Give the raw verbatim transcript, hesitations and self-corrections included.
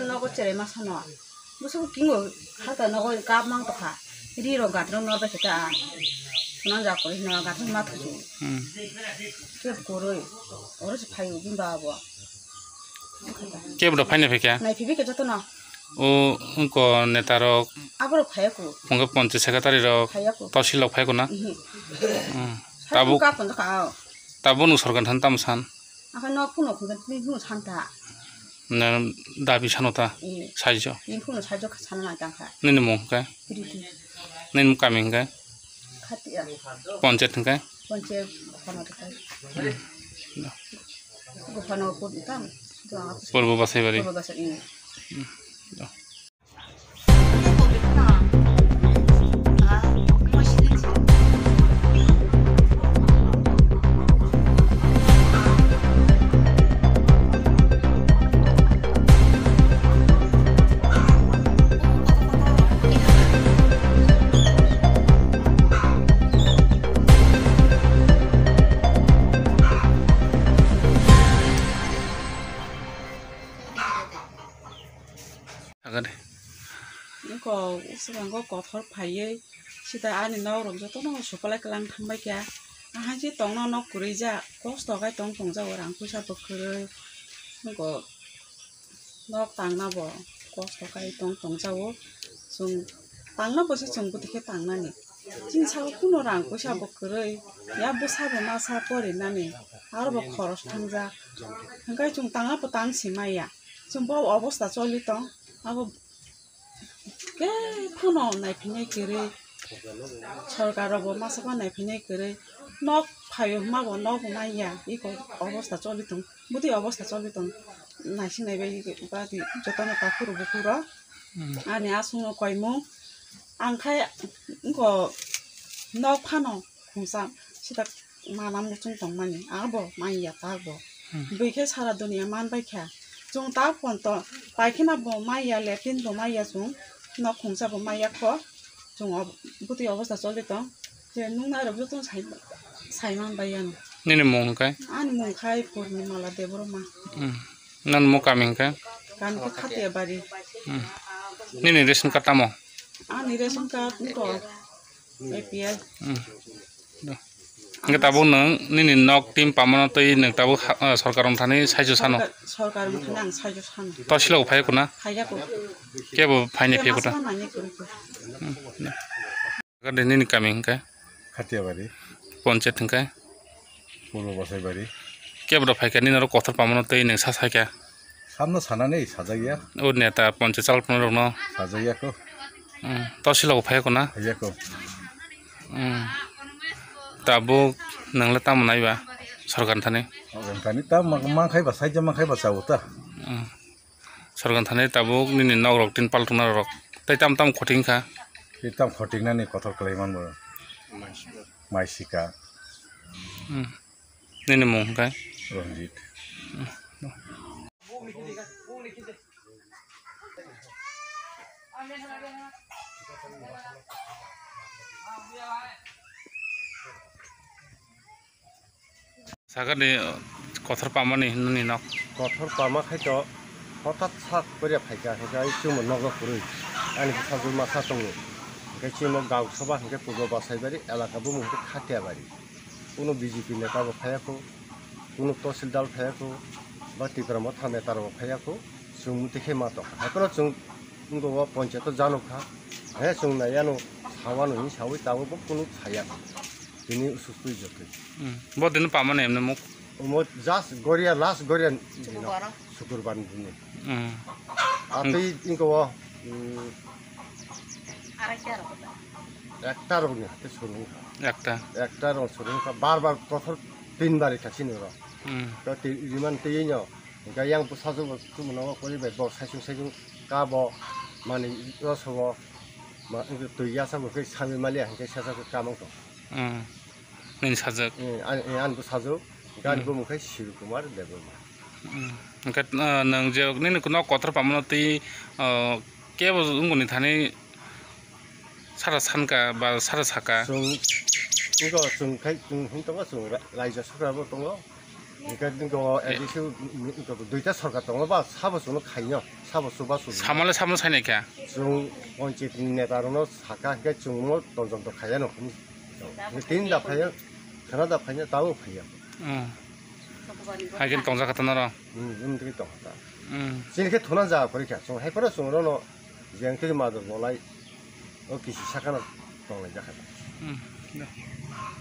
Nogo cherai ma sano. Busu kingo hata nogo kap mang tokha. Ri ro gatro nor bai kita. Sunan ja kori no gatro ma thuju. Hmm. Ke koroi. Oro se phayu bimba abo. Ke bro phaina phikya? Nai phibi ke joto no. O, ungko neta rok. Abo rok phaya ko. Ungko ponche secretary rok. Phaya ko. Tosil rok phaya ko na? Ihi. Hmm. Tabuk. Tabuk ka pon ka. Tabuk nung sorkar than tam san. Akhai nok phunuk hwnkhe tini phunuk santa. Na dabi sano ta. Iya. Saijo. Tini phunuk saijo kha sana nang tangkha. Nini mung hwnkhe? Piriti. Nini mung kami hwnkhe? Khatia. Ponchayat hwnkhe? Ponchayat khana tangkha. Hmm. Gopano pun tam. Purbo Basaibari. Purbo Basaibari. Hmm. Agade. Nokho swkango kothor phaiwi sita ani nok rok jotono supalai kwlang thangbai kha. Ahai se tongno nok kwrwi jak, kosto khai tong tong jago, rang puisa bo kwrwi. Nokho nok tangna bo kosto khai tong tong jago. Chwng tangna bo se chwng bwtwi khe tangnani. Chini saka kuno rang puisa bo kwrwi, ya bwsa bo masa porinani, aro bo khoros thangjak. Hwnkhe chwng tangna bo tang si maya. Chwng bo obosta choli tong, abo khe phano naiphinai kwrwi, sorkar rok bo masa bo naiphinai kwrwi, nok phaio hwnma bo nok bo manya, iko obosta choli tong, bwtwi obosta choli tong, naising naibai badi jotono takhuk rok bukhuk rok. Hmm. Ani aswkno koimung, ang khai wngkha nok phano khungsa sita mana muchung tongmani, abo manya ta bo. Hmm. Bui khe sara dunia man bai kha. Chwng ta phone to paikhena bo manya, latrine bo manya chwng, nok khungsa bo manya kho. Chwng ob-, bwtwi obosta choli tong. Je nung nai rok joto sai, sai man bai ano. Nini mung hwnkhe? Ani mung khai Purnimala Debbarma. Hmm. Nang mo kami hwnkhe? Kami khe Khatia bari. Hmm. Nini ration card tamo? Ani ration card nito A P L. Hmm. Hwnkhe tabuk nwng nini nok team pamano tei nwng tabuk ha-, ah, sorkar wng thani saijo sano? Sorkar, sorkar wng thani ang saijo sano. Tosilok phai kuna? Phaiya ko. Kebo phaini phai kuta? Masa nani kuru ko. Hmm. Gade nini kami hwnkhe? Khatiabari. Ponchayat hwnkhe? Purbo Basaibari. Kebra phaikha nini oro kothor pamano tei nwng sa saikha? Samno sanani sajakya. O neta ponchayat chalokma rokno? Sajakya ko. Hmm, tosilok phaiya ko na? Phaiya ko. Hmm. Tabuk nwngla tamo naiba sorkar thani? Sorkar thani ta ma-, mankhai ba saija mankhai ba chao ta. Hmm. Sorkar thani tabuk nini nok rok tin paltungna rok. Tei tam tam khoting kha. Tei tam khoting nani kothor kwlai man bo. Maisika. Hmm. Nini mung hwnkhe? Ranjit. Hmm. Sakani, uh, kothor pamani hinwi nok. Kothor pama khai to hotat sak koria phaikha, hwnkhe ai chwngbo nogo kwrwi. Ani bwsajwk masa tongo. Hwnkhe chwngno gau soba hwnkhe Purbo Basaibari elaka bumung hwnkhe Khatiabari. Kuno B J P neta bo phaiya kho, kuno Tahsildar phaiya kho, ba Tipra Motha neta rok phaiya kho, chwng muti khe ma tongkha. Haiphano chwng wngkha o ponchayato janokha. He chwng naiyano sawano hinwi sawi tabukbo kuno saya. Tini usuk twi jotwi. Hmm. Bo dino pamani emne muk? Omo just goria, last goria dino. Sukurbar. Sukurbar ni dino. Hmm. Atwi wngkha o, hmm, ekta rokni hati suru wngkha. Ekta. Ekta rok suru wngkha. Bar bar kothor tin bari kha chini oro. Hmm. To ti-, riman twi no. Hwnkhe yang bwsajwk bo chumano kwrwi bai bo saisung saisung ka bo mani rosogo ma twi yasa bo khe sami maliya hwnkhe sesa khe kamang tong. Hmm. Nini sajwk? Eh, an, eh, ani bwsajwk, hwnkhe ani bumung khe Shiv Kumar Debbarma. Hmm. Hwnkhe, ah, nwng je nini nok kothor pamano twi, ah, kebo wngoni thani sara sanka ba sara saka? Chwng, wngkha chwng khai, chwng hwn tongo, chwng ra-, raijak saka bo tongo. Hingke niko A D C duita sorkar tongo ba, sabo chwngno khaino, sabo chuba chwng. Samole samno sainai kha. Chwng panchayat ni neta rokno saka hingke chwngno tonjon to khaiya no. Tin da phaiya, khana da phaiya, tabo phaiya. Hmm. Hai khe tongjak kha ta noro. Hmm, hmm, tini tong kha ta. Hmm. Chini khe thuna ja kori kha, chwng hai phano chwng rono jeng twi mador bolai, o kisi sakano tonglai jakha ta. Hmm.